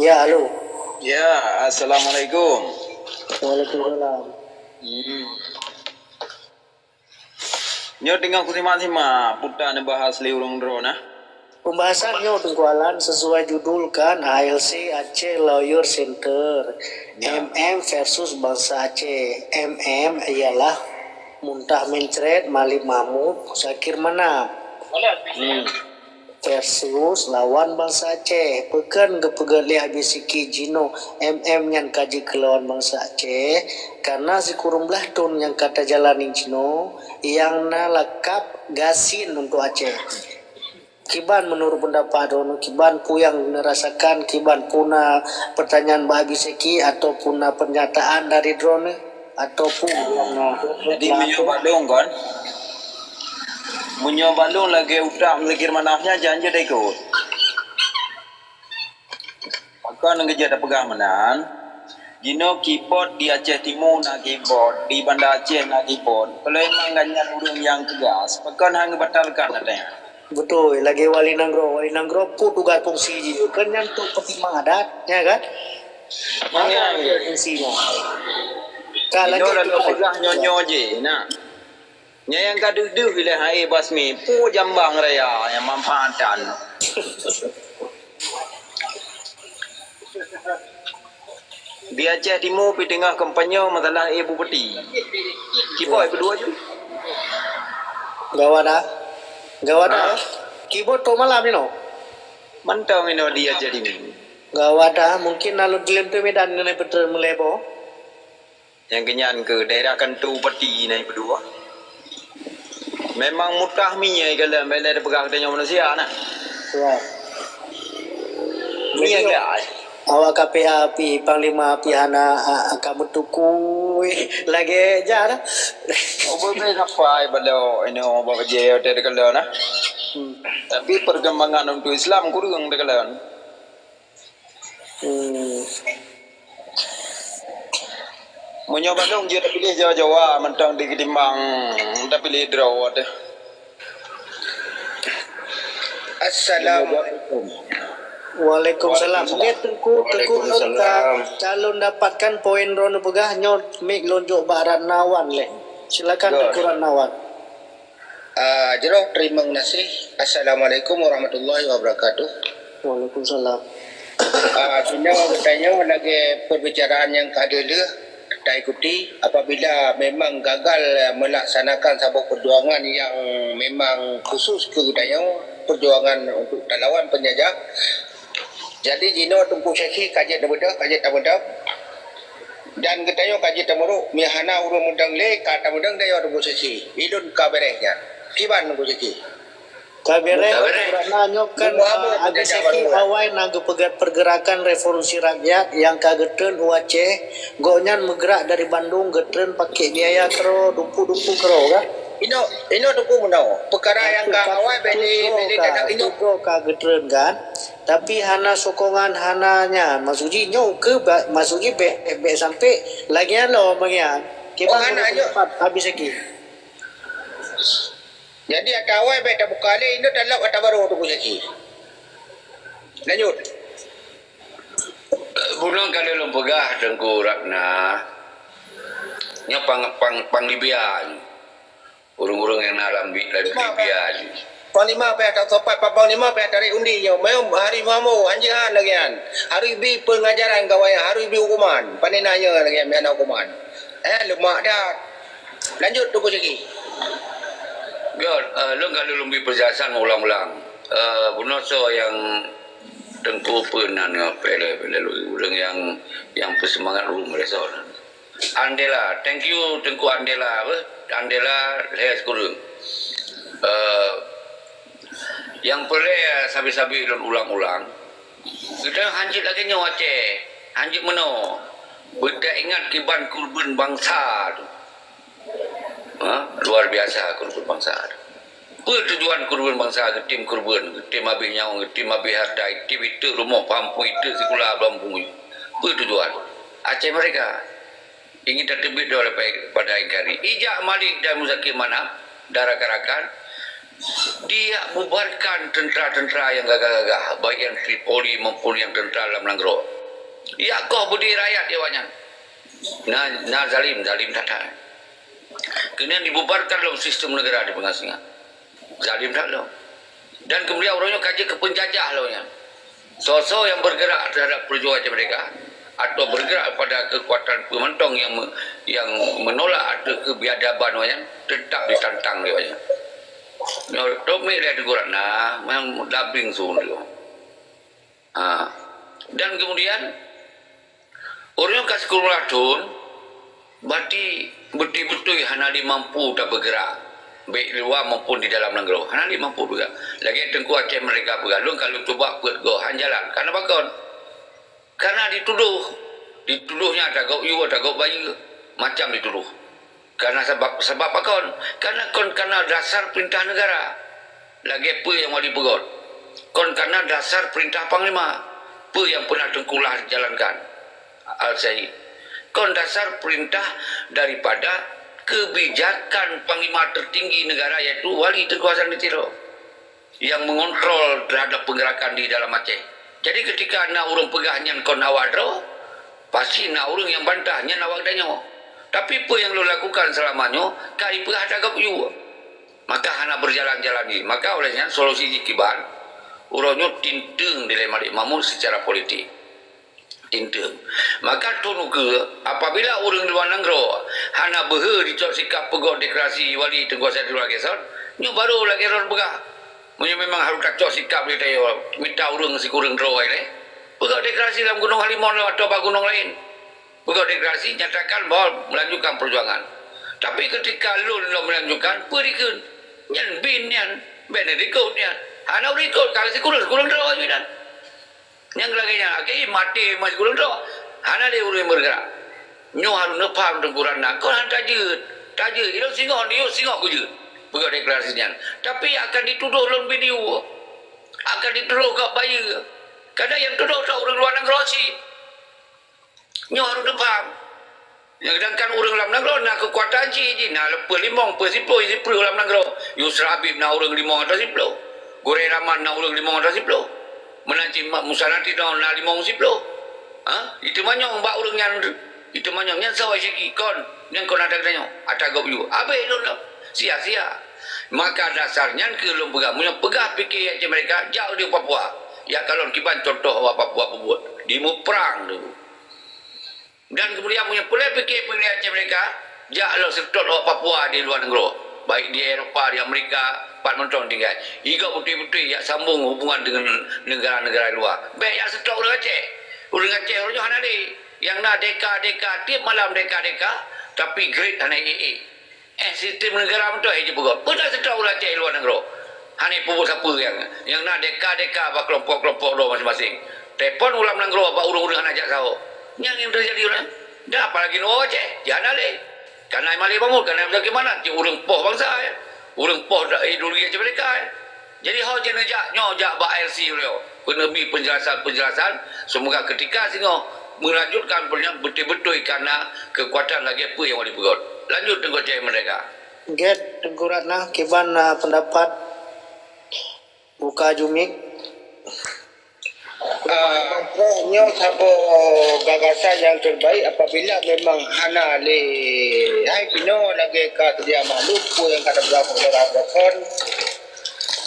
Ya, halo. Ya, assalamualaikum. Waalaikumsalam. Hmm. Nyoe teungoh kusimak-simak peue ta neubahas lé ureueng droe na. Pembahasan nyoe Teungku Alan sesuai judul kan, A L C Aceh Lawyer Center, ya. M M versus Bansa Aceh. M M ialah Muntah Mencret, Malik Mahmud, Zakir Manaf. Hmm. Versus lawan bansa Aceh. Pakon geupeugah lé Habib Syekhi jinoe M M nyan ka jeuet keu lawan bansa Aceh? Karena sikureueng blaih thon nyang ka tajalani jinoe nyang na lakab gasien untuk Aceh. Kiban menurut pendapat droeneuh, kiban peue nyang neurasakan, kiban peue na pertanyaan bak Habib Syekhi ataupun na pernyataan dari droeneuh? Ataupun, jadi, meunyoe bak lôn kon, meunyoe bak lôn lagèe utak Muzakir Manaf nyan, jan jeuet ikot. Pakon geujeuet tapeugah meunan, jinoe keyboard di Aceh Timu na keyboard, di Banda Aceh na keyboard. Kalau memang gobnyan ureueng nyang teugas, pakon han geubatalkan até nyan? Beutôi, lagèe wali nanggroe. Wali nanggroe peue tugas fungsi jih? Kan nyan untuk peutimang adat, ya kan? Mana fungsinya? Ka lagèe tu peugah nyoe-nyoe jih, nah. Nyan nyang ka deuh-deuh ilèe hai basmi, peue jambang raya nyang manfaatan. Di Aceh Timu pih teungoh kampanye masalah ié bupati. Kiban ié peudua jih? Gawat dah. Gawat dah. Ha? Kiban trok malam inoe. Mantong inoe di Aceh Timu. Gawat dah. Mungkin na lôn dilèe Medan ngon peutreun meulèe boh. Nyang keunyan keu daerah kanto bupati na ié peudua. Memang mutah minyeue ka lheueh, bèk lé tapeugah geutanyoe manusia na. Ya. Minyeue. Jadi, gas. Awak K P A pih, panglima pih hana, a, a, ka meutukui lagèe jak dah. Oh, beutôi sapai balo inoe bak bajèe hotel teukalon na. Hmm. Tapi perkembangan untuk Islam kureueng teukalon. Hmm. Meunyoe bandum jeuet tapiléh Jawa-Jawa mantong di ketimbang tapiléh droe teuh. Assalamualaikum. Waalaikumsalam. Waalaikumsalam. Oke, Teungku, Teungku, Waalaikumsalam. Ka, ka lôn dapatkan poin droeneuh peugah nyoe, mic lôn jok bak Ratnawan lé. Silakan, Teungku Ratnawan. Ah, jroh teurimong gaséh. Assalamualaikum warahmatullahi wabarakatuh. Waalaikumsalam. Ah, sinoe geutanyoe lagèe perbicaraan nyang ka deuh-deuh taikuti, apabila memang gagal melaksanakan saboh perjuangan yang memang khusus keu geutanyoe, perjuangan untuk talawan penjajah. Jadi, jinoe Teungku Syekhi ka jeuet neubeudôh, ka jeuet tabeudôh. Dan geutanyoe ka jeuet tameurok, meuhana ureuëng meudong lé ka tameudong tanyoe Teungku Seki. Ilôn ka beréh nyan. Kiban Teungku Seki. Ka beréh, Ka beréh. Karena nyoe kan, Bumoe eh, Abi Seki awai na geupeugah pergerakan revolusi rakyat nyang ka geutreun u Aceh, gobnyan meugerak dari Bandung geutreun pakai biaya keudroe, dupu-dupu keudroe kan? Inoe, inoe Teungku meunoe. Peukara nyang ka awai bèk di, bèk di dadak inoe. Keudroe ka geutreun kan? Tapi hana sokongan, hana nyan. Maksud jih nyoe keu ba-, maksud jih bèk, bèk sampai lagèe nyan lom, lagèe nyan. Kiban hana nyoe. Abi Seki. Jadi, ata awai bèk tabuka lé, inoe talop ata barô Teungku Seki. Lanjut. Bunoe ka lôn peugah Teungku Ratna, nyoe pang, pang, pang Libya nyoe. Ureuëng-ureuëng nyang na lam bi-, lam Libya nyoe. Panglima payah tasopat, Panglima payah tarék undi nyoe. Meuhareuem mambo, hanjeuet han lagèe nyan. Harôh bi peungajaran gawai, harôh bi hukuman. Pane na nyoe lagèe nyan, meuhana hukuman. Eh, leumak that. Lanjut, Teungku Seki. Göt, eh, lôn ka lôn bi peujelasan ulang-ulang. Eh, bunoe soe nyang Teungku peue nan nyoe, pele, pele, ureuëng nyang, nyang peuseumangat ureuëng meurasa nan. Andela, thank you Teungku Andela, apa? Andela, lhèe sikureueng. Eh, nyang peureulèe sabe-sabe lôn ulang-ulang. Geutanyoe hanjeuet lagèe nyoe Aceh, hanjeuet meunoe. Beutaingat kiban keureubeuen bansa tu. Ha? Luar biasa keureubeuen bansa tu. Peue tujuan keureubeuen bansa geutem keureubeuen, geutem abéh nyawöng, geutem abéh harta, geutem iteuk rumoh, peuhampung iteuk sikula, peuhampung. Peue tujuan? Aceh merdeka. Ingin tateubiet droe pada N K R I. Ijak Malik dan Muzakir Manaf, dan rakan-rakan, dibubarkan tentara-tentara nyang gagah-gagah, baik nyang Tripoli maupun nyang tentara lam nanggroe. Yak koh beudé rakyat awaknyan. Na, na zalim, zalim that-that. Keuneuk dibubarkan lom sistem negara di pengasingan. Zalim that lom. Dan kemudian ureuëng nyoe ka jeuet keu peunjajah lom nyan. Soe-soe nyang bergerak terhadap perjuangan Aceh Merdeka atau bergerak pada kekuatan peumantong yang me-, yang menolak atau kebiadaban awaknyan tetap ditantang lé awaknyan. Nyoe Tommy lé teguran nah, memang dabing sun tu. Ha. Dan kemudian, ureuëng nyoe ka sikureueng thon, berarti beutôi-beutôi hana lé mampu tabeugerak, baik luwa maupun di dalam nanggroe. Hana lé mampu beugerak. Lagèe Teungku Aceh Merdeka peugah, lôn ka lôn cuba peuet goe, han jalan. Karena pakon? Karena ditudoh. Ditudoh nyan ata gob yue, ata gob bayeue. Macam ditudoh. Karena sabab, sabab pakon? Karena kon kana dasar perintah negara. Lagèe peue nyang Wali peugöt. Kon kana dasar perintah panglima. Peue nyang peunah Teungku Lah jalankan? Al-Said. Kon dasar perintah daripada kebijakan panglima tertinggi negara, yaitu Wali Teungku Hasan di Tiro. Yang mengontrol terhadap pergerakan di dalam Aceh. Jadi, ketika na ureuëng peugah nyan kon awak droe, pasti na ureuëng nyang bantah nyan awak tanyoe. Tapi peue nyang lôn lakukan selama nyoe ka ipeugah ata gob yue. Maka hana berjalan-jalan lé. Maka oleh nyan solusi jih kiban, uroe nyoe tinteng dilèe Malik Mahmud secara politik. Tinteng. Maka thon ukeue, apabila ureuëng luwa nanggroe hana beuhe jicok sikap peugöt deklarasi Wali Teungku Hasan di Tiro lagèe son, nyoe baru lagèe lôn peugah. Meunyoe memang harôh tacok sikap lé tanyoe, mita ureuëng sikureueng droe ilèe, peugöt deklarasi lam Gunong Halimon atau bak gunong laén. Peugöt deklarasi nyatakan bahwa melanjutkan perjuangan. Tapi ketika lôn lom melanjutkan, peue dikheun? Nyan bin nyan, bèk na dikot nyan. Hana ureuëng ikot, ka sikureueng, sikureueng droe nyan. Nyang lagèe nyan, akhé maté meusikureueng droe. Hana lé ureuëng bergerak. Nyoe harôh neupaham Teungku Ratna. Kon han tajeuet. Tajeuet. Ilôn singoh, niyuet singoh kujeuet. Peugöt deklarasi nyan. Tapi akan ditudoh lôn bin yue. Akan ditudoh gob bayeue. Kadang nyang tudoh that ureuëng luwa nanggroe cit. Nyoe harôh neupaham. Sedangkan ureuëng lam nanggroe na keukuatan cit jih, na leupah limong, peuet siplôh, siplôh lam nanggroe. Yusra Habib na ureuëng limong atau siplôh. Gurèe Rahman na ureuëng limong atau siplôh. Meunan cit Mat Musa Nati na, na limong siplôh. Ha? Iteumanyong bak ureuëng nyan, iteumanyong nyan sawa siki kon, nyan kon ata geutanyoe, ata gob yue. Abéh lôn lom. Sia-sia. Maka dasar nyan keuh lôn peugah, meunyoe peugah pike Aceh Merdeka, jak u Papua. Jak kalon kiban contoh awak Papua peubuet. Dimuprang tu. Dan kemudian meunyoe peureulèe pike peuleueh Aceh Merdeka, jak lôn seutôt awak Papua di luwa nanggroe, baik di Eropa, di Amerika, pat mantong tinggai. Igob beutôi-beutôi jak sambong hubungan dengan negara-negara luwa. Bèk jak seutôt ureuëng Aceh. Ureuëng Aceh uroe nyoe hana lé. Nyang na deka-deka, tieb malam deka-deka, tapi grade hana ék-ék. Eh, sistem negara meutoh jipeugot. Peue na seutôt ureuëng Aceh luwa nanggroe? Hana peubuet sapeue nyang, nyang na deka-deka bak keulompok-keulompok droe maséng-maséng. Telepon u lam nanggroe bak ureuëng-ureuëng hana jak saho. Nyang nyang teujadi uroe nyoe. Dah apalagi nanggroe Aceh, jih hana lé. Kana Malik Mahmud, kana bagaimana? Cit ureuëng poh bansa, eh. Ureuëng poh da-, ideologi Aceh Merdeka, eh. Jadi ho cit neujak nyoe jak bak I R C beliau. Keuneubri penjelasan-penjelasan, semoga ketika singoh melanjutkan perjuangan beutôi-beutôi kana keukuatan lagée peue nyang wali peugot. Lanjut Teungku Aceh Merdeka. Get Teungku Ratna, kiban, ah, pendapat buka jumik. Ah, nyoe saboh gagasan nyang terbaik apabila memang hana lé hai pinoe lagée ka seudia maklum peue nyang ka teupeugah peue nyang ka teupeugah.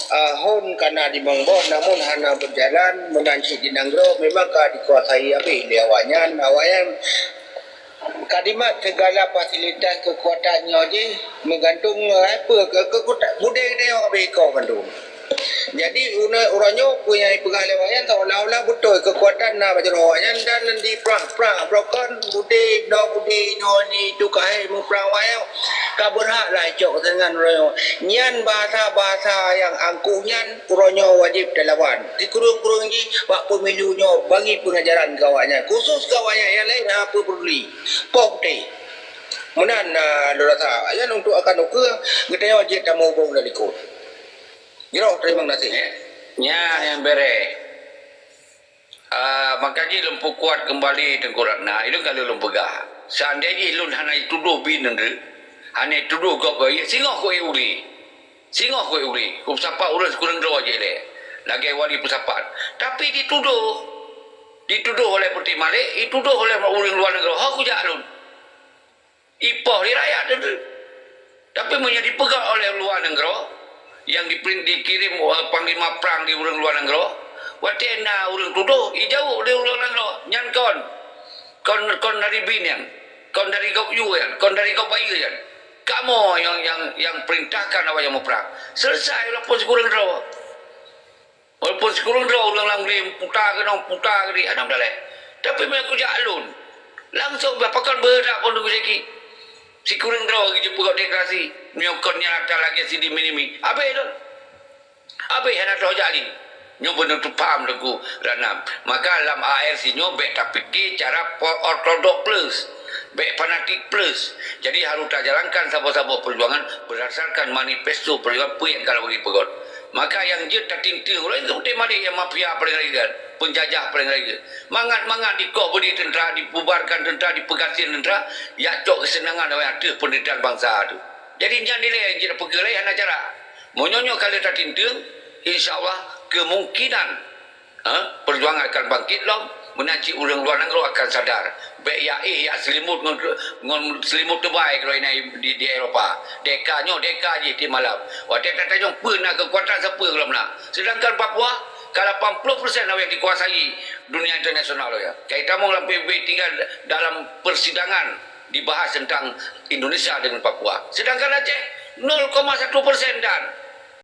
Ah, hon kana limong boh namun hana berjalan, meunan cit di nanggroe memang ka dikuasai habéh lé awaknyan. Awaknyan kalimat segala fasilitas keukuatan nyoe jih meugantung ngon hai peue ke, ke, ke budé geutanyoe habéh iko mandum. Jadi, uroe, uroe nyoe peue nyang jipeugah lé awaknyan seolah-olah beutôi keukuatan na bak jaroe awaknyan dan diprang-prang, broken, budé, bloe budé, nyoe ni, itu kahé muprang awaknyan. Ka beurhak lah icok keusenangan uroe nyoe. Nyan bahasa-bahasa nyang angkuh nyan uroe nyoe wajéb talawan. Sikureueng-kureueng jih bak pemilu nyoe bagi pengajaran keu awaknyan. Khusus keu awaknyan nyang laén hana peue peuduli. Poh putéh. Meunan, ah, lôn rasa. Nyan untuk akan ukeue geutanyoe jeuet tameuhubong lam likot. Jroh, terima kasih. Nya, nyang bereh. Ah, maka jih lôn peukuat keumbali Teungku Ratna, ilôn ka lôn peugah. Seandai jih lôn hana jitudoh bit neundeuek, hana jitudoh gob goyek, singoh keu uli. Singoh keu uli, kupeusapat ureuëng sikureueng droe jih lé, lagée wali peusapat. Tapi ditudoh, ditudoh oleh Peuti Malik, ditudoh oleh ureuëng luwa nanggroe, ho kujak lôn. Ipoh di rakyat teuntée. Tapi meunyoe dipeugah oleh luwa nanggroe, nyang diperin-, dikirim, eh, panglima prang di ureuëng luwa nanggroe, watée na ureuëng tudoh, ijaweueb lé ureuëng nanggroe, nyan kon, kon, kon dari bin nyan, kon dari gob yue nyan, kon dari gob bayeue nyan. Kamoe nyang, nyang, nyang perintahkan awaknyan muprang. Selesai walaupun sikureueng droe. Walaupun sikureueng droe ureuëng lam glé puta keunong, puta keudéh, hana meudaléh. Tapi meunyoe kujak lôn, langsong bah pakon beudak pon Teungku Syeki. Sikureueng droe geujeuet peugah deklarasi, meunyoe kon nyan atra lagée sidi minimi. Habéh lôn. Habéh hana troh jak lé. Nyoe beuneutup paham Teungku Ratna. Maka lam A R C nyoe bék tapike cara po-, ortodok plus. Bék fanatik plus. Jadi harus tajalankan saboh-saboh perjuangan berdasarkan manifesto perjuangan peue nyang ka lheueh jipeugot. Maka nyang jeuet tatinteueng uroe nyoe Peuti Malik nyang mafia paleng rayeuk, penjajah paleng rayeuk. Mangat-mangat dikoh beudé teuntra, dibubarkan teuntra, dipeugasien teuntra, jak cok keuseunangan awaknyan ateueh peunderitahan bansa tu. Jadi nyan nilai nyang jeuet peugah lé hana cara. Meunyoe nyoe ka lheueh tatinteueng, insya Allah kemungkinan Ha? Perjuangan akan bangkit lom, meunan cit ureuëng luwa nanggroe akan sadar. Bék jak éh jak seulimut ngon, ngon seulimut teubai keudroe inan di, di Eropa. Deka nyoe, deka jih tieb malam. Watée tatanyong peue na keukuatan sapeue gohlom na. Sedangkan Papua ka lapan puluh persen awaknyan dikuasai dunia internasional ya. Kai tamong lam P B B tinggal dalam persidangan dibahas tentang Indonesia dengan Papua. Sedangkan Aceh nol koma satu persen dan